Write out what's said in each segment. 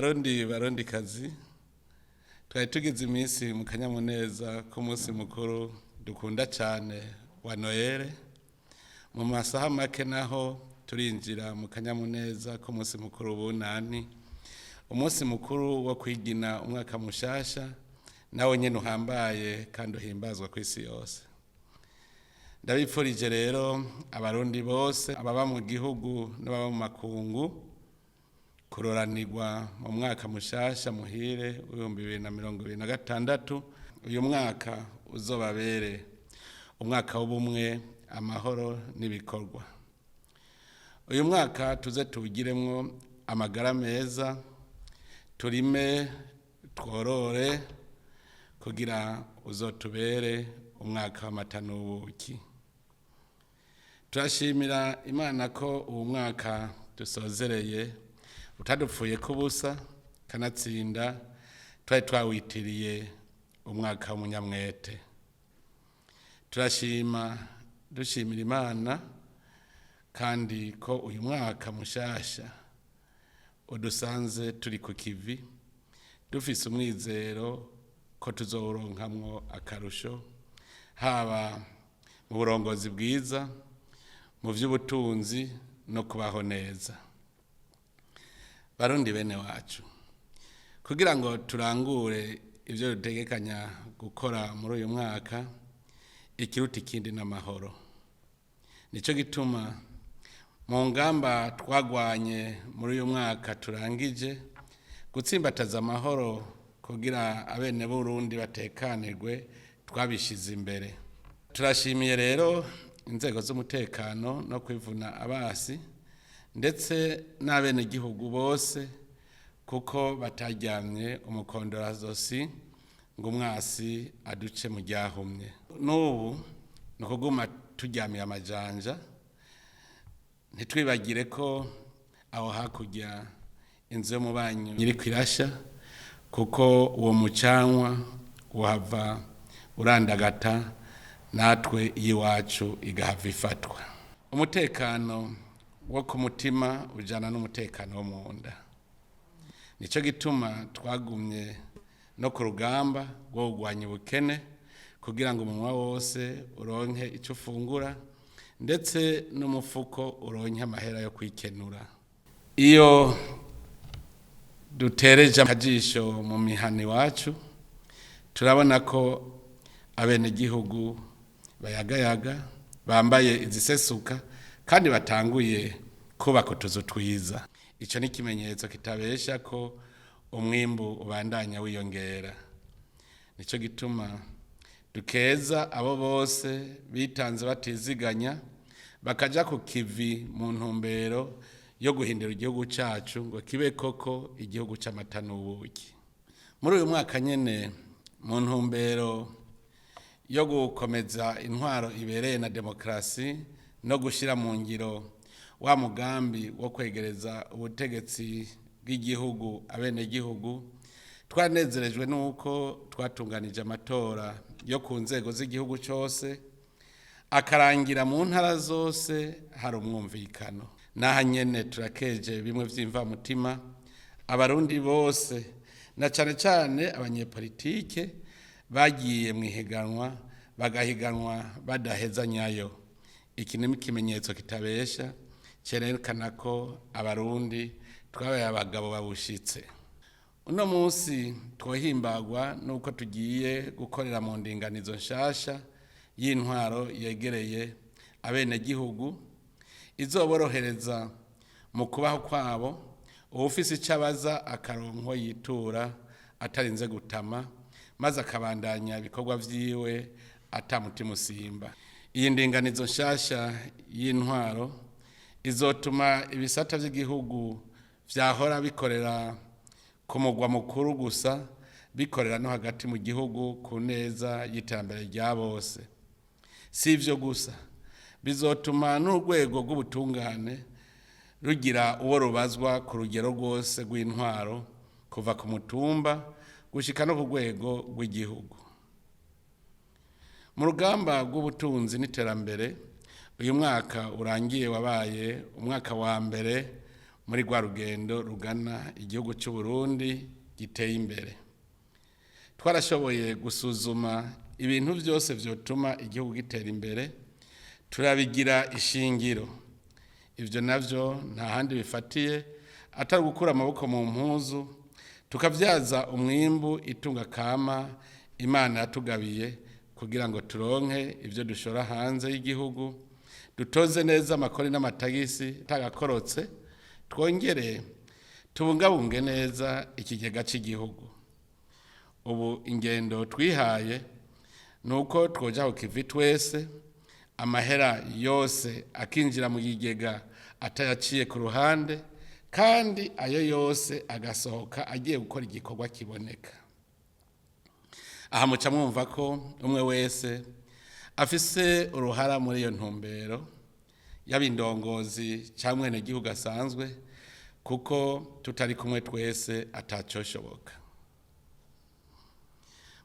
Barundi, Barundikazi, twari tugize iminsi mu kanyamuneza k'umunsi mukuru dukunda cyane wa Noel. Mu masaha make naho turinjira mu kanyamuneza k'umunsi mukuru w'Ubunani, umunsi mukuru wo kwigina umwaka mushasha, nawe nyene uhambaye kandi uhimbazwa ku isi yose. Ndabipfurije rero Abarundi bose, ababa mu gihugu n'ababa mu makungu, kuroranirwa mu mwaka mushasha muhire w'2026. Uyu mwaka uzobabere umwaka w'ubumwe, amahoro n'ibikorwa. Uyu mwaka tuze tuwugiremwo amagara meza, turime, tworore, kugira uzotubere umwaka w'amata n'ubuki. Turashimira Imana ko uwu mwaka dusozereye utadupfuye kubusa, kanatsinda twari twawitiriye umwaka w'umunyamwete. Turashima, dushimira Imana kandi ko uyu mwaka mushasha udusanze turi ku kivi, dufise umwizero ko tuzowuronkamwo akarusho, haba mu burongozi bwiza, mu vy'ubutunzi no kubaho neza. Barundi bene wacu, kugira ngo turangure ivyo dutegekanya gukora muri uyu mwaka, ikiruta ikindi n'amahoro. Nico gituma mu ngamba twagwanye muri uyu mwaka turangije, gutsimbataza amahoro kugira abene Burundi batekanirwe twabishize imbere. Turashimiye rero inzego z'umutekano no kwivuna abasi, ndetse n'abenegihugu bose, kuko bataryamye umukondorazosi ngo umwasi aduce mu ryahumye. N'ubu ni ukuguma turyamiye amajanja, ntitwibagire ko aho hakurya inzu y'umubanyi iriko irasha, kuko uwo mucanwa uhava urandagata natwe iyiwacu igahava ifatwa. Umutekano wo ku mutima ujana n'umutekano wo mu nda. Nico gituma twagumye no ku rugamba rwo kurwanya ubukene, kugira ngo umunwa wose uronke ico ufungura, ndetse n'umufuko uronke amahera yo kwikenura. Iyo dutereje akajisho mu mihana iwacu, turabona ko abenegihugu bayagayaga, bambaye izisesuka kandi batanguye kubaka utuzu twiza. Ico ni ikimenyetso kitabesha ko umwimbu ubandanya wiyongera. Nico gituma dukeza abo bose bitanze batiziganya, bakaja ku kivi mu ntumbero yo guhindura igihugu cacu ngo kibe koko igihugu c'amata n'ubuki. Muri uyu mwaka nyene, mu ntumbero yo gukomeza intwaro ibereye na demokarasi no gushira mu ngiro wa mugambi wo kwegereza ubutegetsi bw'igihugu abenegihugu, twanezerejwe n'uko twatunganije amatora yo ku nzego z'igihugu cose, akarangira mu ntara zose hari umwumvikano. Naha nyene turakeje bimwe vy'imvamutima Abarundi bose, na cane cane abanyepolitike bagiye mw'ihiganwa, bagahiganwa badaheza nyayo. Iki ni ikimenyetso kitabesha cerekana ko Abarundi twabaye abagabo babushitse. Uno munsi twohimbagwa nuko tugiye gukorera mu ndinganizo nshasha y'intwaro yegereye abenegihugu, izoborohereza mu kubaho kwabo, uwufise ico abaza akaronka yitura atarinze gutama, maze akabandanya ibikorwa vyiwe ata mutima usimba. Iyi ndinganizo nshasha y'intwaro izotuma ibisata vy'igihugu vyahora bikorera ku mugwa mukuru gusa bikorera no hagati mu gihugu, ku neza y'iterambere rya bose. Si ivyo gusa, bizotuma n'urwego rw'ubutungane rugira uwo rubazwa ku rugero rwose rw'intwaro, kuva ku mutumba gushika no ku rwego rw'igihugu. Mu rugamba rw'ubutunzi n'iterambere, uyu mwaka urangiye wabaye umwaka wa mbere Muri rwa rugendo rugana igihugu cy'u Burundi giteye imbere, twarashoboye gusuzuma ibintu byose byotuma igihugu gitera imbere, turabigira ishingiro. Ibyo navyo nta handi bifatiye atari gukura amaboko mu mpuzu, tukabyaza umwimbu itunga kama Imana yatugabiye, kugira ngo turonke ibyo dushora hanze y'igihugu, dutoze neza amakori n'amatagisi atagakorotse, twongere tubungabunge neza ikigega cy'igihugu. Ubu ingendo twihaye ni uko twoja ku kivi twese, amahera yose akinjira mu kigega atayaciye ku ruhande, kandi ayo yose agasohoka agiye gukora igikorwa kiboneka. Aha muca mwumva ko umwe wese afise uruhara muri iyo ntumbero, yaba indongozi cyangwa umwenegihugu asanzwe, kuko tutari kumwe twese atacoshoboka.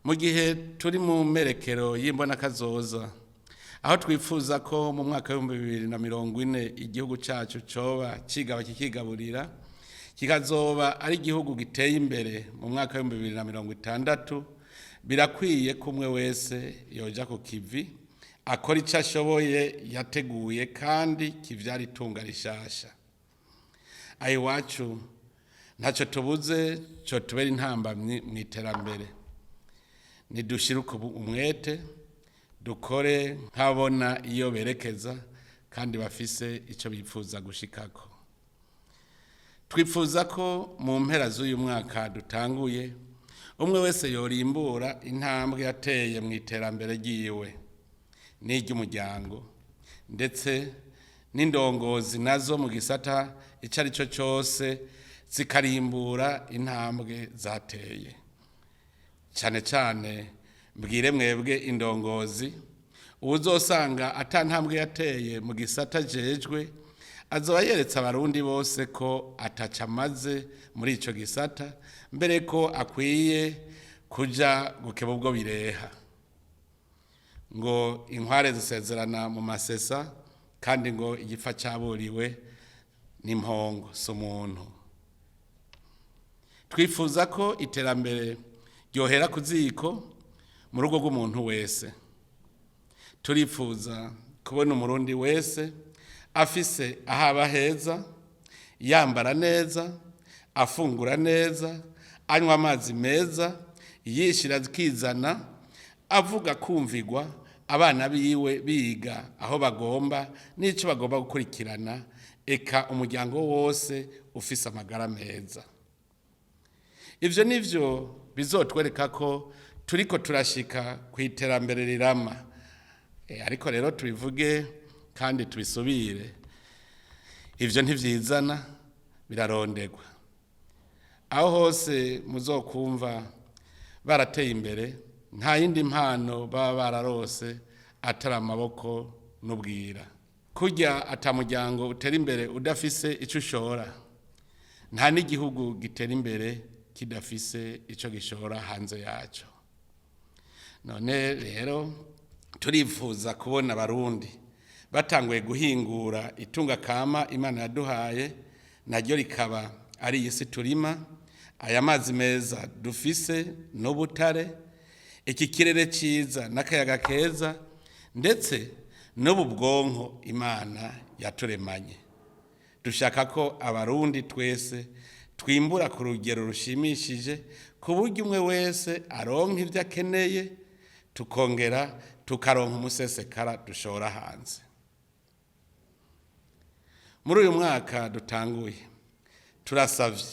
Mu gihe turi mu merekero y'imbonakazoza, aho twifuza ko mu mwaka w'2040 igihugu cyacu coba kigaba kikigaburira, kikazoba ari igihugu giteye imbere mu mwaka w'2060, birakwiye ko umwe wese yoja ku kivi, akora icyo ashoboye yateguye kandi kivyara itunga rishasha. Aho iwacu ntacyo tubuze cyo tubera intambamyi mu iterambere. Nidushire umwete, dukore nk'abona iyo berekeza kandi bafise icyo bifuza gushikako. Twifuza ko mu mpera z'uyu mwaka dutanguye, umwe wese yorimbura intambwe yateye mu iterambere ryiwe n'iry'umuryango, ndetse n'indongozi nazo mu gisata icyo ari cyo cyose zikarimbura intambwe zateye. Cyane cyane mbwire mwebwe indongozi, uwuzosanga ata ntambwe yateye mu gisata ajejwe, azoba yeretse Abarundi bose ko ataca amaze muri ico gisata, mbere ko akwiye kuja gukeba ubwo bireha. Ngo inkware zisezerana mu masesa, kandi ngo igipfa caburiwe n'impongo si umuntu. Twifuza ko iterambere ryohera ku ziko mu rugo rw'umuntu wese. Turifuza kubona Umurundi wese afise aho aba heza, yambara neza, afungura neza, anywa amazi meza, yishira akizana, avuga kumvigwa, abana biwe biga aho bagomba n'ico bagomba gukurikirana, eka umuryango wose ufise amagara meza. Ivyo nivyo bizotwereka ko turiko turashika ku iterambere rirama. Ariko rero tubivuge kandi tubisubire, ivyo ntivyizana, birarondegwa. Aho hose muzokumva barateye imbere, nta yindi mpano baba bararose atari amaboko n'ubwira. Kurya ata muryango utera imbere udafise ico ushora, nta n'igihugu gitera imbere kidafise ico gishora hanze yaco. None rero turifuza kubona Abarundi batanguye guhingura itunga kama Imana yaduhaye, naryo rikaba ari iyi si turima, aya mazi meza dufise n'ubutare, iki kirere ciza n'akayaga keza, ndetse n'ubu bwonko Imana yaturemanye. Dushaka ko Abarundi twese twimbura ku rugero rushimishije, ku buryo umwe wese aronka ivyo akeneye, tukongera tukaronka umusesekara dushora hanze. Muri uyu mwaka dutanguye, turasavye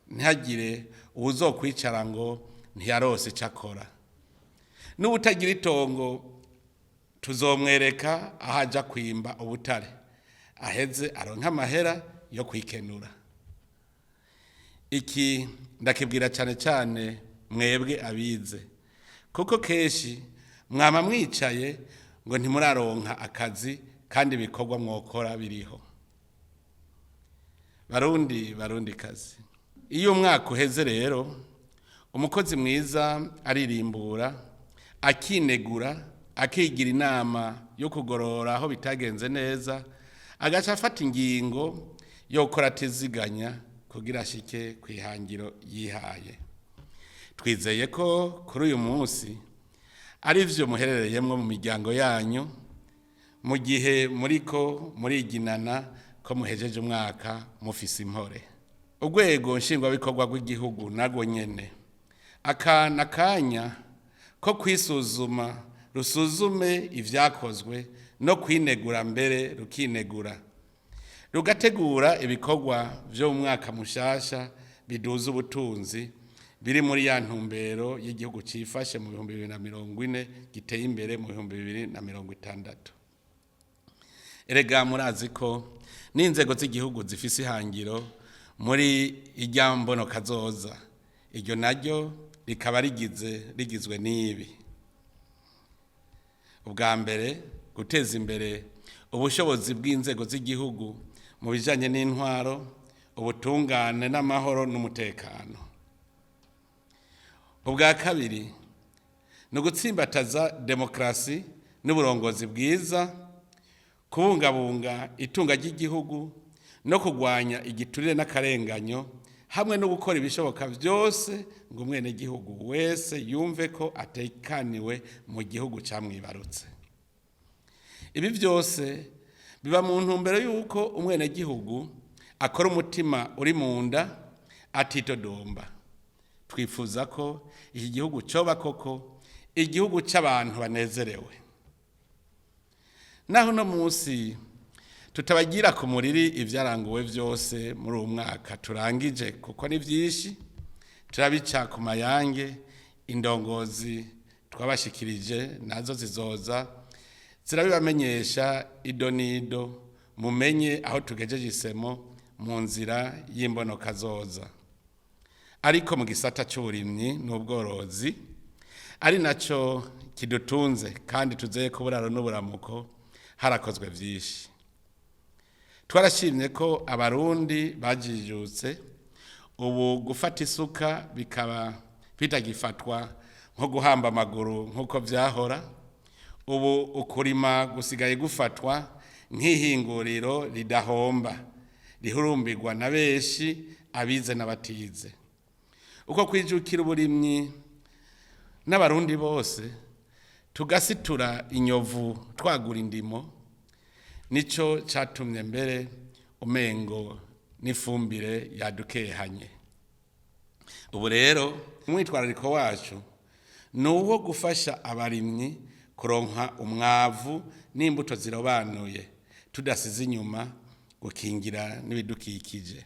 ntihagire uwuzokwicara ngo ntiyarose ico akora. N'uwutagira itongo tuzomwereka aho aja kwimba ubutare, aheze aronke amahera yo kwikenura. Iki ndakibwira cyane cyane mwebwe abize, kuko kenshi mwama mwicaye ngo ntimuraronka akazi kandi ibikorwa mwokora biriho. Barundi, Barundi kazi, iyo umwaka uheze rero, umukozi mwiza aririmbura, akinegura, akigira inama yo kugorora aho bitagenze neza, agaca afata ingingo. yo gukora atiziganya kugira ashike ku ihangiro yihaye. Twizeye ko kuri uyu munsi ari byo muherereyemo mu miryango yanyu, mu gihe muriko muriginana ko muhejeje umwaka mufise impore. Urwego nshingwabikorwa rw'igihugu narwo nyene aka n'akanya ko kwisuzuma, rusuzume ivyakozwe no kwinegura, mbere rukinegura, rugategura ibikorwa vyo mu mwaka mushasha biduza ubutunzi, biri muri ya ntumbero y'igihugu cifashe mu 2040, giteye imbere mu 2060. Erega murazi ko n'inzego z'igihugu zifise ihangiro muri irya mbono kazoza, iryo naryo rikaba rigizwe n'ibi: ubwa mbere, guteza imbere ubushobozi bw'inzego z'igihugu mu bijanye n'intwaro, ubutungane n'amahoro n'umutekano; ubwa kabiri, ni ugutsimbataza demokarasi n'uburongozi bwiza, kubungabunga itunga ry'igihugu no kurwanya igiturire n'akarenganyo, hamwe no gukora ibishoboka byose ngo umwenegihugu wese yumve ko atekaniwe mu gihugu camwibarutse. Ibi byose biba mu ntumbero y'uko umwenegihugu akora umutima uri mu nda, atitodomba. Twifuza ko iki gihugu coba koko igihugu c'abantu banezerewe. Naho uno munsi tutabagira ku muriri ivyaranguwe vyose muri uwu mwaka turangije, kuko ni vyinshi, turabica ku mayange. Indongozi twabashikirije nazo zizoza zirabibamenyesha ido n'ido, mumenye aho tugejeje isemo mu nzira y'imbonokazoza. Ariko mu gisata c'uburimyi n'ubworozi, ari naco kidutunze kandi tuzeye ko uburaro n'uburamuko, harakozwe vyinshi. Twarashimye ko Abarundi bajijutse, ubu gufata isuka bikaba bitagifatwa nko guhamba amaguru nk'uko vyahora. Ubu ukurima gusigaye gufatwa nk'ihinguriro ridahomba, rihurumbirwa na benshi, abize n'abatize. Uko kwijukira uburimyi n'Abarundi bose tugasitura inyovu, twagura indimo, nico catumye mbere umengo n'ifumbire yadukehanye. Ubu rero umwitwarariko wacu ni uwo gufasha abarimyi kuronka umwavu n'imbuto zirobanuye, tudasize inyuma gukingira n'ibidukikije.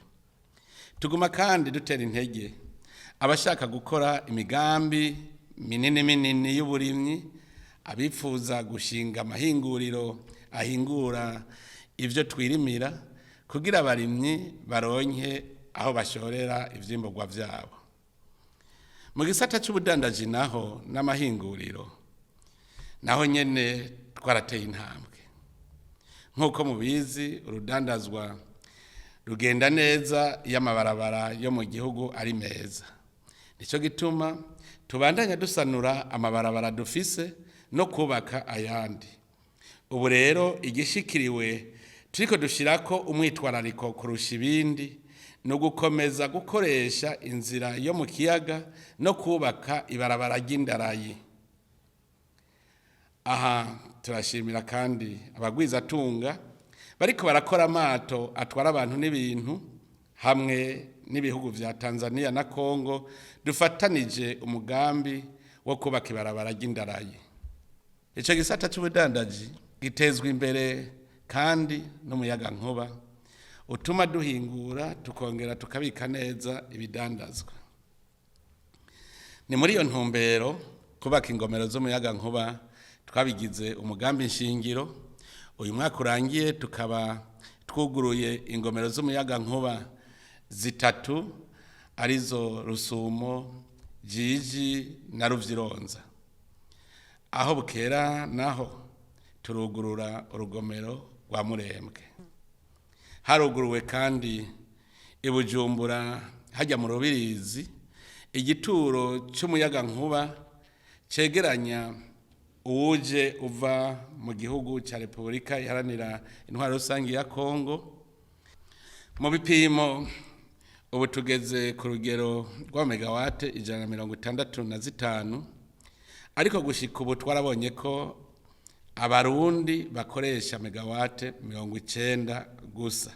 Tuguma kandi dutera intege abashaka gukora imigambi minini minini y'uburimyi, abifuza gushinga amahinguriro ahingura ivyo twirimira, kugira abarimyi baronke aho bashorera ivyimburwa vyabo. Mu gisata c'ubudandaji naho n'amahinguriro, naho nyene twarateye intambwe. Nk'uko mubizi, urudandazwa rugenda neza iyo amabarabara yo mu gihugu ari meza. Nico gituma tubandanya dusanura amabarabara dufise no kubaka ayandi. Ubu rero igishikiriwe turiko dushirako umwitwarariko kurusha ibindi ni ugukomeza gukoresha inzira yo mu kiyaga no kubaka ibarabara ry'indarayi. Aha turashimira kandi abagwizatunga bariko barakora amato atwara abantu n'ibintu, hamwe n'ibihugu vya Tanzania na Congo dufatanije umugambi wo kubaka ibarabara ry'indarayi. Ico gisata c'ubudandaji gitezwa imbere kandi n'umuyagankuba utuma duhingura tukongera tukabika neza ibidandazwa. Ni muri iyo ntumbero kubaka ingomero z'umuyagankuba twabigize umugambi nshingiro. Uyu mwaka urangiye tukaba twuguruye ingomero z'umuyagankuba zitatu, arizo Rusumo, Jiji na Ruvyironza. Aho bukera naho turugurura urugomero rwa Murembwe. Haruguruwe kandi i Bujumbura hajya mu Rubirizi igituro c'umuyagankuba cegeranya uwuje uva mu gihugu ca Repubulika Iharanira Intwaro Rusangi ya Kongo. Mu bipimo, ubu tugeze ku rugero rwa megawate 165, ariko gushika ubu twarabonye ko Abarundi bakoresha megawate 90 gusa.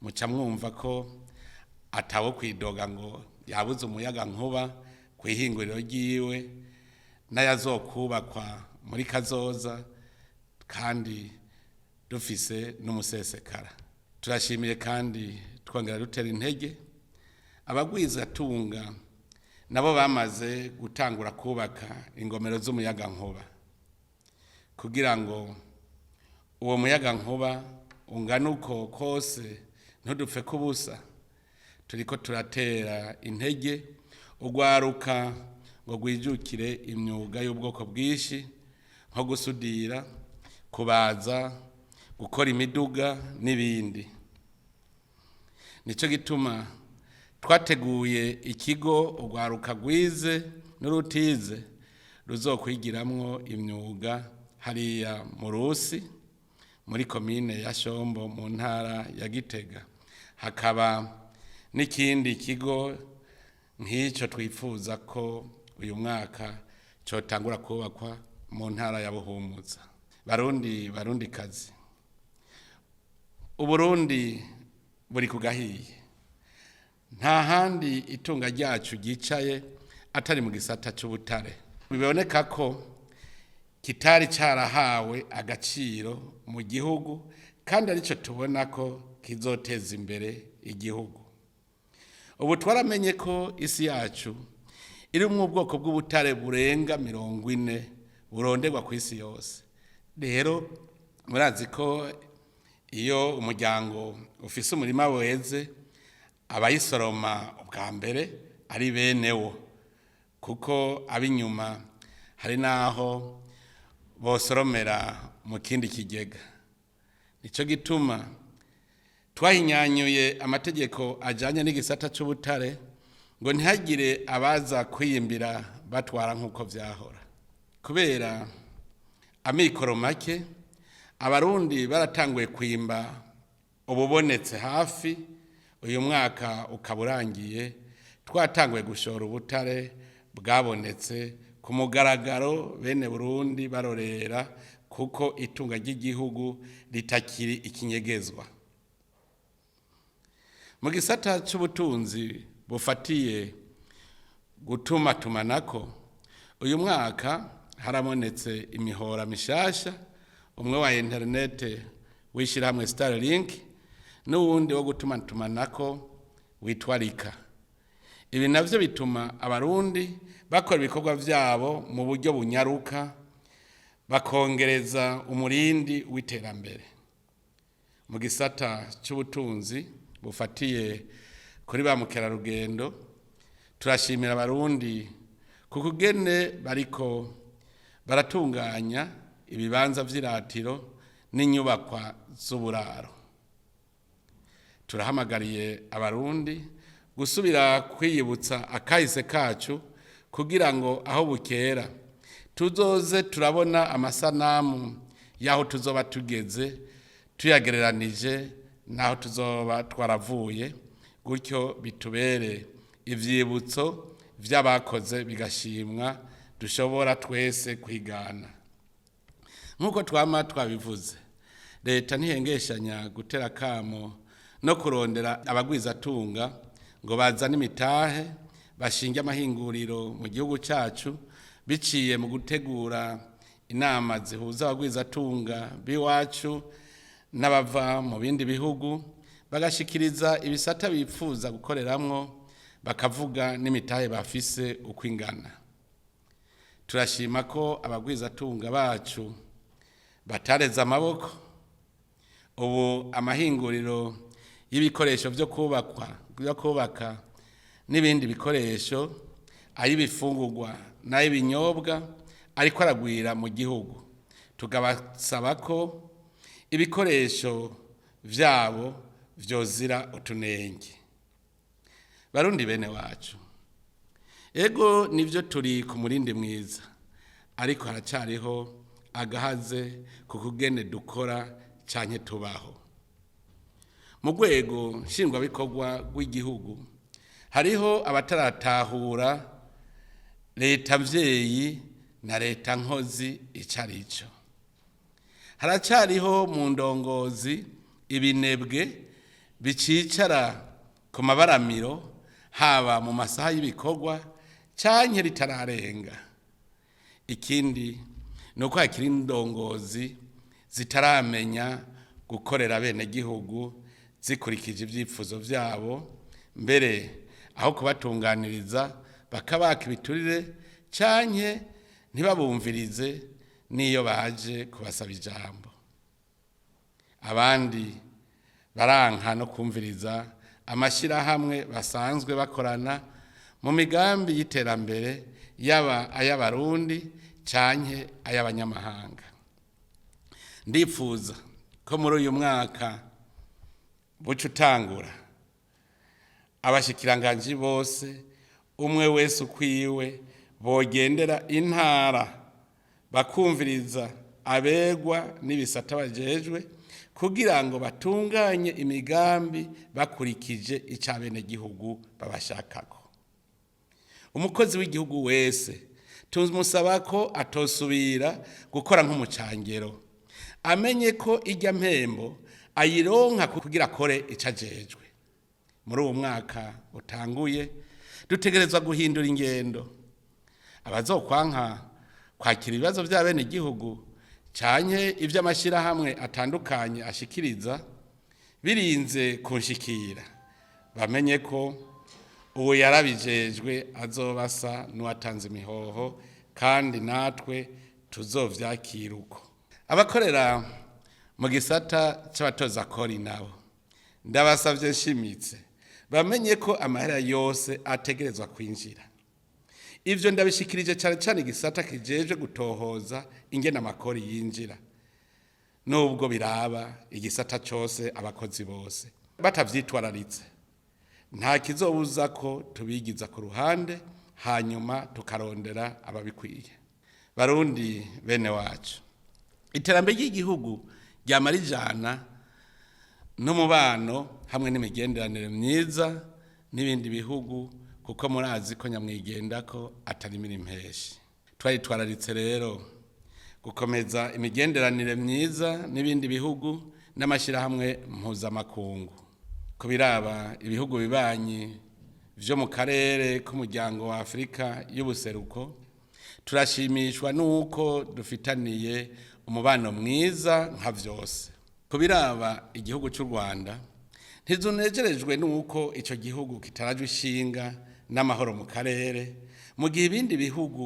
Muca mwumva ko atawo kwidoga ngo yabuze umuyaga nkuba ku ihinguriro ryiwe n'ayazokubakwa muri kazoza, kandi dufise n'umusesekara. Turashimiye kandi twongera dutera intege abagwizatunga nabo bamaze gutangura kubaka ingomero z'umuyaga nkuba, kugira ngo uwo muyaga nkuba ungana uko kose ntudupfe kubusa. Turiko turatera intege urwaruka ngo rwijukire imyuga y'ubwoko bwinshi, nko gusudira, kubaza, gukora imiduga n'ibindi. Nico gituma twateguye ikigo urwaruka rwize n'urutize ruzokwigiramwo imyuga hariya mu Rusi, muri komine ya Shombo, mu ntara ya Gitega. Hakaba n'ikindi kigo nk'icyo twifuza ko uyu mwaka cotangura kubakwa mu ntara ya Buhumuza. Barundi, Barundi kazi, Uburundi buri ku gahiye. Nta handi itunga ryacu ryicaye atari mu gisata c'ubutare. Biboneka ko kitari carahawe agaciro mu gihugu, kandi arico tubona ko kizoteza imbere igihugu. Ubu twaramenye ko isi yacu irimwo ubwoko bw'ubutare burenga 40 buronderwa ku isi yose. Rero murazi ko iyo umuryango ufise umurima weze, abayisoroma ubwa mbere ari bene wo, kuko ab'inyuma hari n'aho bosoromera mu kindi kigega. Nico gituma twahinyanyuye amategeko ajanye n'igisata c'ubutare, ngo ntihagire abaza kwiyimbira batwara nk'uko vyahora. Kubera amikoro make, Abarundi baratanguye kwimba ububonetse hafi. Uyu mwaka ukaba urangiye twatanguye gushora ubutare bwabonetse ku mugaragaro, bene Burundi barorera, kuko itunga ry'igihugu ritakiri ikinyegezwa. Mu gisata c'ubutunzi bufatiye gutumatumanako, uyu mwaka harabonetse imihora mishasha, umwe wa interinete w'ishirahamwe Starlink n'uwundi wo gutumatumanako witwa Rika. Ibi navyo bituma Abarundi bakora ibikorwa vyabo mu buryo bunyaruka, bakongereza umurindi w'iterambere. Mu gisata c'ubutunzi bufatiye kuri ba mukerarugendo, turashimira Abarundi ku kugene bariko baratunganya ibibanza vy'iratiro n'inyubakwa z'uburaro. Turahamagariye Abarundi gusubira kwiyibutsa akahise kacu, kugira ngo aho bukera tuzoze turabona amasanamu y'aho tuzoba tugeze, tuyagereranije n'aho tuzoba twaravuye, gutyo bitubere ivyibutso vy'abakoze bigashimwa dushobora twese kwigana. Nk'uko twama twabivuze, leta ntihengeshanya gutera akamo no kurondera abagwizatunga ngo bazane imitahe, bashinge amahinguriro mu gihugu cacu, biciye mu gutegura inama zihuza abagwizatunga b'iwacu n'abava mu bindi bihugu, bagashikiriza ibisata bipfuza gukoreramwo, bakavuga n'imitahe bafise uko ingana. Turashima ko abagwizatunga bacu batareze amaboko. Ubu amahinguriro y'ibikoresho vyo kubakwa, vyo kubaka n'ibindi bikoresho, ay'ibifungurwa n'ay'ibinyobwa ariko aragwira mu gihugu, tukabasaba ko ibikoresho vyabo vyozira utunenge. Barundi bene wacu, ego nivyo, turi ku murindi mwiza, ariko haracariho agahaze ku kugene dukora canke tubaho. Mu rwego nshingwabikorwa rw'igihugu hariho abataratahura leta mvyeyi na leta nkozi ico arico. Haracariho mu ndongozi ibinebwe bicicara ku mabaramiro, haba mu masaha y'ibikorwa canke ritararenga. Ikindi ni uko hakiri indongozi zitaramenya gukorera abenegihugu zikurikije ivyifuzo vyabo, mbere aho kubatunganiriza bakabaka ibiturire canke ntibabumvirize n'iyo baje kubasaba ijambo. Abandi baranka no kumviriza amashirahamwe basanzwe bakorana mu migambi y'iterambere, yaba ay'Abarundi canke ay'abanyamahanga. Ndipfuza ko muri uyu mwaka buca utangura, abashikiranganji bose umwe wese ukwiwe bogendera intara bakumviriza abegwa n'ibisata bajejwe, kugira ngo batunganye imigambi bakurikije ico abenegihugu babashakako. Umukozi w'igihugu wese tumusaba ko atosubira gukora nk'umucangero, amenye ko irya mpembo ayironka kugira akore ico ajejwe. Muri uwo mwaka utanguye dutegerezwa guhindura ingendo. Abazokwanka kwakira ibibazo vy'abenegihugu canke ivy'amashirahamwe atandukanye ashikiriza birinze kunshikira, bamenye ko uwo yarabijejwe azoba asa n'uwatanze imihoho, kandi natwe tuzovyakira uko. Abakorera mu gisata c'abatoza kori nabo ndabasavye nshimitse bamenye ko amahera yose ategerezwa kwinjira. Ivyo ndabishikirije cane cane igisata kijejwe gutohoza ingene amakori yinjira, nubwo biraba igisata cose abakozi bose batavyitwararitse nta kizobuza ko tubigiza ku ruhande, hanyuma tukarondera ababikwiye. Barundi bene wacu, iterambere ry'igihugu ryama rijana n'umubano hamwe n'imigenderanire myiza n'ibindi bihugu, kuko murazi ko nyamwigendako atarimira impeshi. Twaritwararitse rero gukomeza imigenderanire myiza n'ibindi bihugu n'amashirahamwe mpuzamakungu. Ku biraba ibihugu bibanyi vyo mu karere k'umuryango wa Afurika y'ubuseruko, turashimishwa n'uko dufitaniye umubano mwiza nka vyose. Ku biraba igihugu c'u Rwanda, ntizunejerejwe n'uko ico gihugu kitarajwe ishinga n'amahoro mu karere, mu gihe ibindi bihugu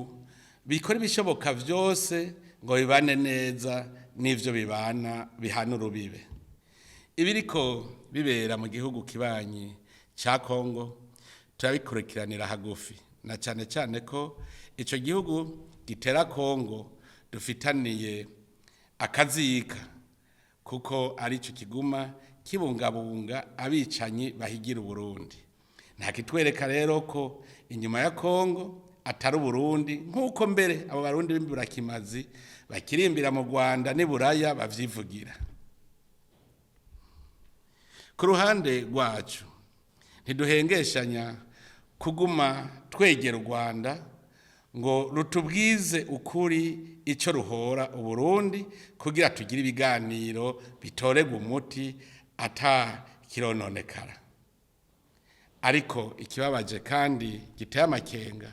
bikora ibishoboka vyose ngo bibane neza n'ivyo bibana bihana urubibe. Ibiriko bibera mu gihugu kibanyi ca Kongo turabikurikiranira hagufi, na cane cane ko ico gihugu gitera Kongo dufitaniye akazika, kuko arico kiguma kibungabunga abicanyi bahigira Uburundi. Nta kitwereka rero ko inyuma ya Kongo atari Uburundi, nk'uko mbere abo Barundi b'imburakimazi bakirimbira mu Rwanda n'i Buraya bavyivugira. Ku ruhande rwacu ntiduhengeshanya kuguma twegera u Rwanda ngo rutubwize ukuri ico ruhora Uburundi, kugira tugire ibiganiro bitoregwa umuti ata kirononekara. Ariko ikibabaje kandi giteye amakenga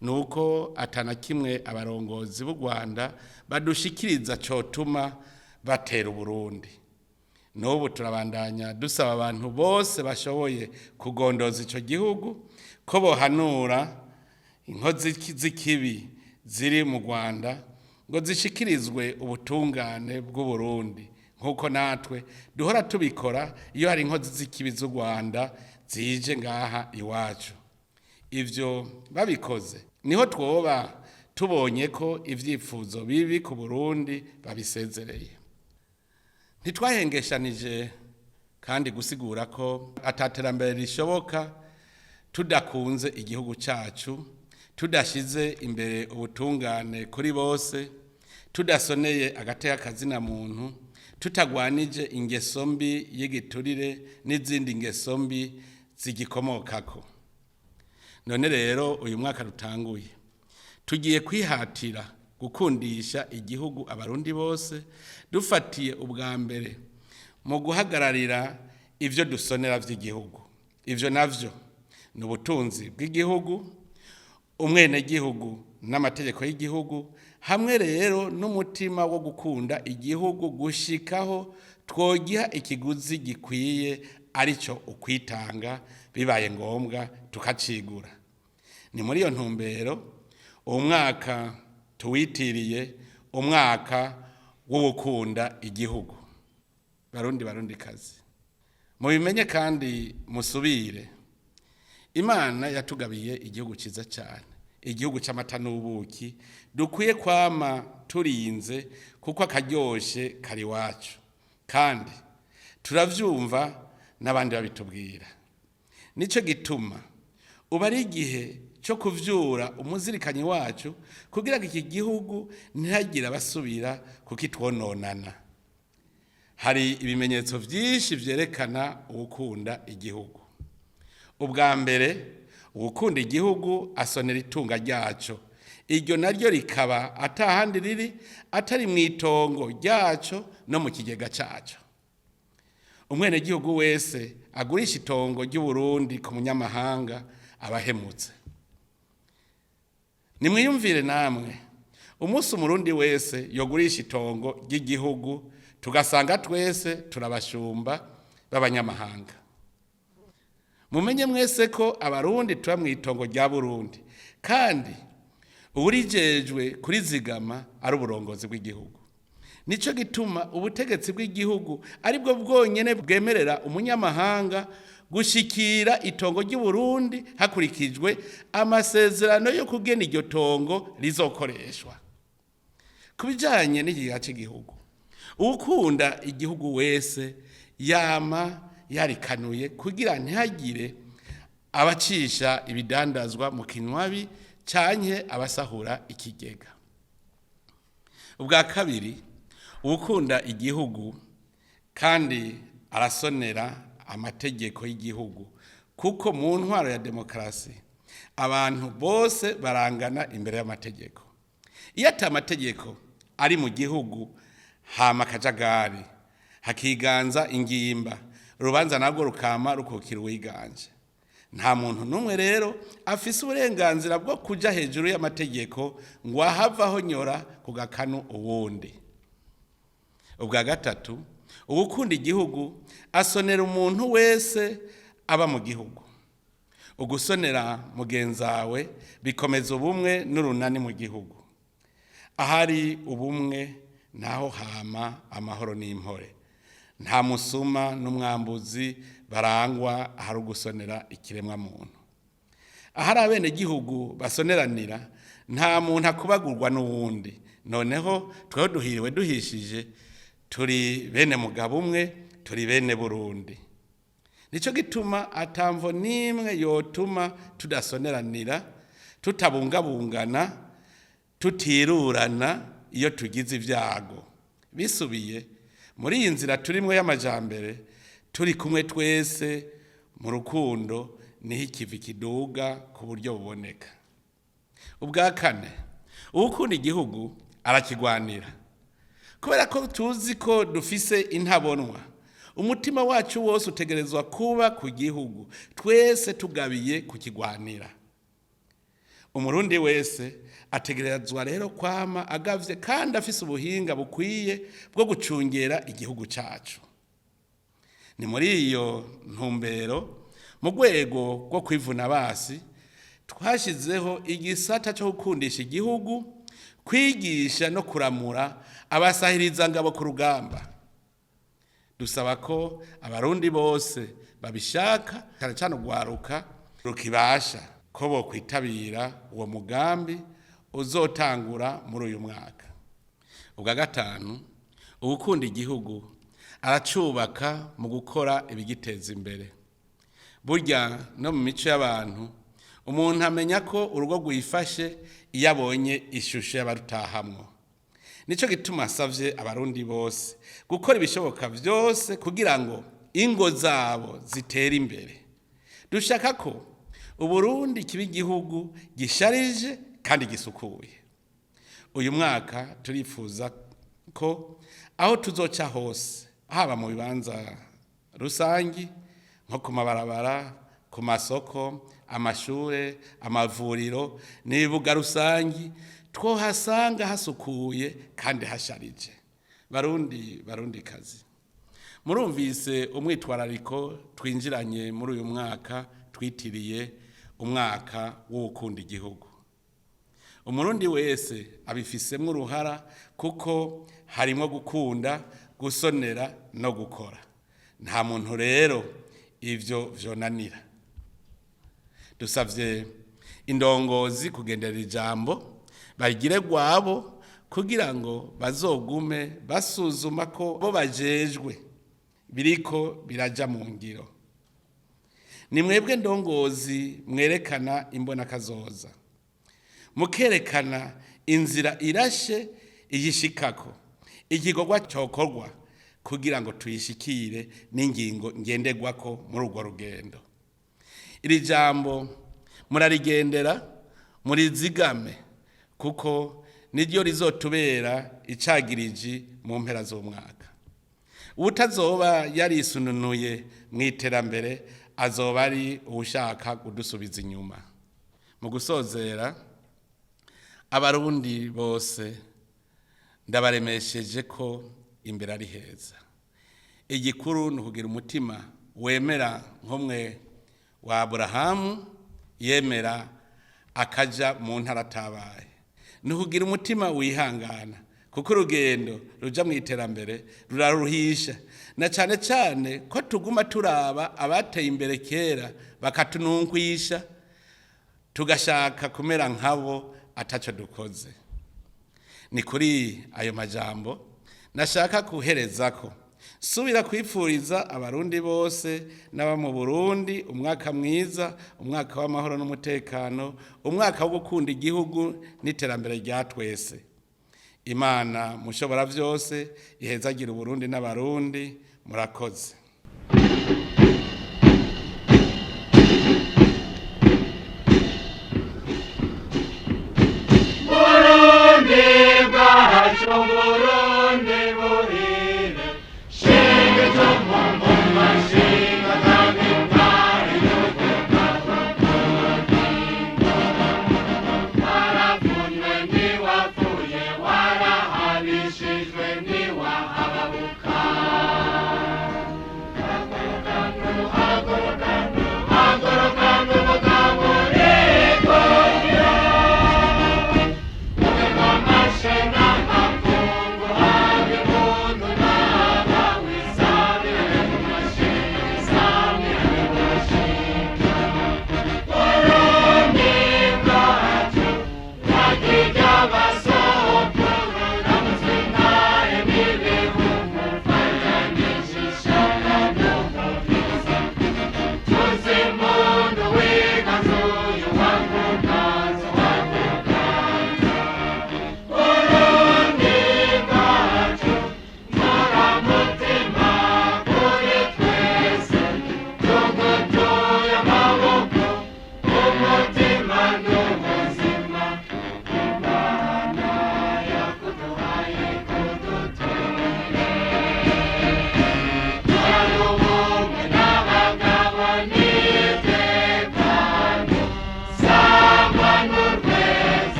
ni uko atana kimwe abarongozi b'u Rwanda badushikiriza cotuma batera Uburundi. N'ubu turabandanya dusaba abantu bose bashoboye kugondoza ico gihugu ko bohanura inkozi z'ikibi ziri mu Rwanda ngo zishikirizwe ubutungane bw'Uburundi, nk'uko natwe duhora tubikora iyo hari inkozi z'ikibi z'u Rwanda zije ngaha iwacu. Ivyo babikoze niho twoba tubonye ko ivyifuzo bibi ku Burundi babisezereye. Ntitwahengeshanije kandi gusigura ko ataterambere rishoboka tudakunze igihugu cacu, tudashize imbere ubutungane kuri bose, tudasoneye agateka kazina muntu, Tutagwanije ingeso mbi y'igiturire n'izindi ngeso mbi zigikomokako. None rero uyu mwaka rutanguye, tugiye kwihatira gukundisha igihugu abarundi bose, dufatiye ubwa mbere mu guhagararira ivyo dusonera vy'igihugu. Ivyo navyo ni ubutunzi bw'igihugu, umwenegihugu n'amategeko y'igihugu, hamwe rero n'umutima wo gukunda igihugu gushikaho twogiha ikiguzi gikwiye, arico ukwitanga, bibaye ngombwa tukacigura. Ni muri iyo ntumbero uwo mwaka tuwitiriye umwaka wo gukunda igihugu. Barundi, barundikazi, mubimenye kandi musubire, Imana yatugabiye igihugu ciza cyane, igihugu c'amata n'ubuki, dukwiye kwama turinze kuko akaryoshe kari iwacu, kandi turavyumva n'abandi babitubwira. Nico gituma ubu ari igihe cyo kuvyura umuzirikanyi wacu kugira ngo iki gihugu ntihagire abasubira kukitwononana. Hari ibimenyetso vyinshi vyerekana uwukunda igihugu. Ubwa mbere, uwukunda igihugu asonera itunga ryaco, iryo naryo rikaba atahandi riri atari mw'itongo ryaco no mu kigega caco. Umwenegihugu wese agurisha itongo ry'Uburundi ku munyamahanga aba ahemutse. Nimwiyumvire namwe umunsi umurundi wese yogurisha itongo ry'igihugu, tugasanga twese turabashumba b'abanyamahanga. Mumenye mwese ko abarundi tuba mw'itongo rya Burundi, kandi uwurijejwe kurizigama ari uburongozi bw'igihugu. Nico gituma ubutegetsi bw'igihugu aribwo bwonyene bwemerera umunyamahanga gushikira itongo ry'Uburundi hakurikijwe amasezerano yo kugena iryo tongo rizokoreshwa. Ku bijanye n'ikigega c'igihugu, uwukunda igihugu wese yama yarikanuye kugira ntihagire abacisha ibidandazwa mu kinywabi canke abasahura ikigega. Ubwa kabiri, uwukunda igihugu kandi arasonera amategeko y'igihugu, kuko mu ntwaro ya demokarasi abantu bose barangana imbere y'amategeko. Iyo ata mategeko ari mu gihugu, hama akajagari, hakiganza ingimba, urubanza narwo rukama rukukira uwiganje. Nta muntu n'umwe rero afise uburenganzira bwo kuja hejuru y'amategeko ngo ahave ahonyora ku gakanu uwundi. Ubwa gatatu, uwukunda igihugu asonera umuntu wese aba mu gihugu. Ugusonera mugenzawe bikomeza ubumwe n'urunani mu gihugu. Ahari ubumwe naho hama amahoro n'impore. Nta musuma n'umwambuzi barangwa ahari ugusonera ikiremwa muntu. Ahari abenegihugu basoneranira, nta muntu akubagurwa n'uwundi. Noneho tweho duhiriwe duhishije, turi bene mugabo umwe, turi bene Burundi. Nico gituma atamvo n'imwe yotuma tudasoneranira, tutabungabungana, tutirurana iyo tugize ibyago. Bisubiye muri iyi nzira turimwo y'amajambere, turi kumwe twese mu rukundo, niho ikivi kiduga ku buryo buboneka. Ubwa kane, uwukunda igihugu arakigwanira. Kubera ko tuzi ko dufise intabonwa, umutima wacu wose utegerezwa kuba ku gihugu, twese tugabiye kukigwanira. Umurundi wese ategerezwa rero kwama agavye kandi afise ubuhinga bukwiye bwo gucungera igihugu cacu. Ni muri iyo ntumbero, mu rwego rwo kwivuna abasi, twashizeho igisata co gukundisha igihugu, kwigisha no kuramura abasahirizangabo ku rugamba. Dusaba ko abarundi bose babishaka, cane cane urwaruka rukibasha, ko bokwitabira uwo mugambi uzotangura muri uyu mwaka. Ubwa gatanu, uwukunda igihugu aracubaka mu gukora ibigiteza imbere. Burya no mu mico y'abantu, umuntu amenya ko urugo rwifashe iyo abonye ishusho y'abarutahamwo. Nico gituma nsavye Abarundi bose gukora ibishoboka vyose kugira ngo ingo zabo zitere imbere. Dushaka ko Uburundi kiba igihugu gisharije kandi gisukuye. Uyu mwaka turifuza ko aho tuzoca hose, haba mu bibanza rusangi nko ku mabarabara, ku masoko, amashure, amavuriro n'ibibuga rusangi, twohasanga hasukuye kandi hasharije. Barundi, Barundi kazi, murumvise umwitwarariko twinjiranye muri uyu mwaka twitiriye umwaka w'ukunda igihugu. Umurundi wese abifisemwo uruhara, kuko harimo gukunda, gusonera no gukora. Nta muntu rero ivyo vyonanira. Dusavye indongozi kugendera ijambo bagire gwabo, kugira ngo bazogume basuzuma ko bo bajejwe biriko biraja mu ngiro. Ni mwebwe ndongozi mwerekana imbonakazoza, mukerekana inzira irashe iyishikako, igikorwa cokorwa kugira ngo tuyishikire, n'ingingo ngenderwako muri urwo rugendo. Iri jambo murarigendera, murizigame, kuko niryo rizotubera icagiriji mu mpera z'umwaka. Utazoba yarisununuye mu iterambere azoba ari uwushaka kudusubiza inyuma. Mu gusozera, Abarundi bose ndabaremesheje ko imbere ari heza. Igikuru ni ukugira umutima wemera nk'umwe wa Aburahamu yemera akaja mu ntara atabaye, ni ukugira umutima wihangana, kuko urugendo ruja mu iterambere ruraruhisha, na cane cane ko tuguma turaba abateye imbere kera bakatununkwisha, tugashaka kumera nkabo ataco dukoze. Ni kuri ayo majambo nashaka kuherezako subira kwipfuriza Abarundi bose n'aba mu Burundi umwaka mwiza, umwaka w'amahoro n'umutekano, umwaka wo gukunda igihugu n'iterambere rya twese. Imana mushobora vyose ihezagira Uburundi n'Abarundi. Murakoze.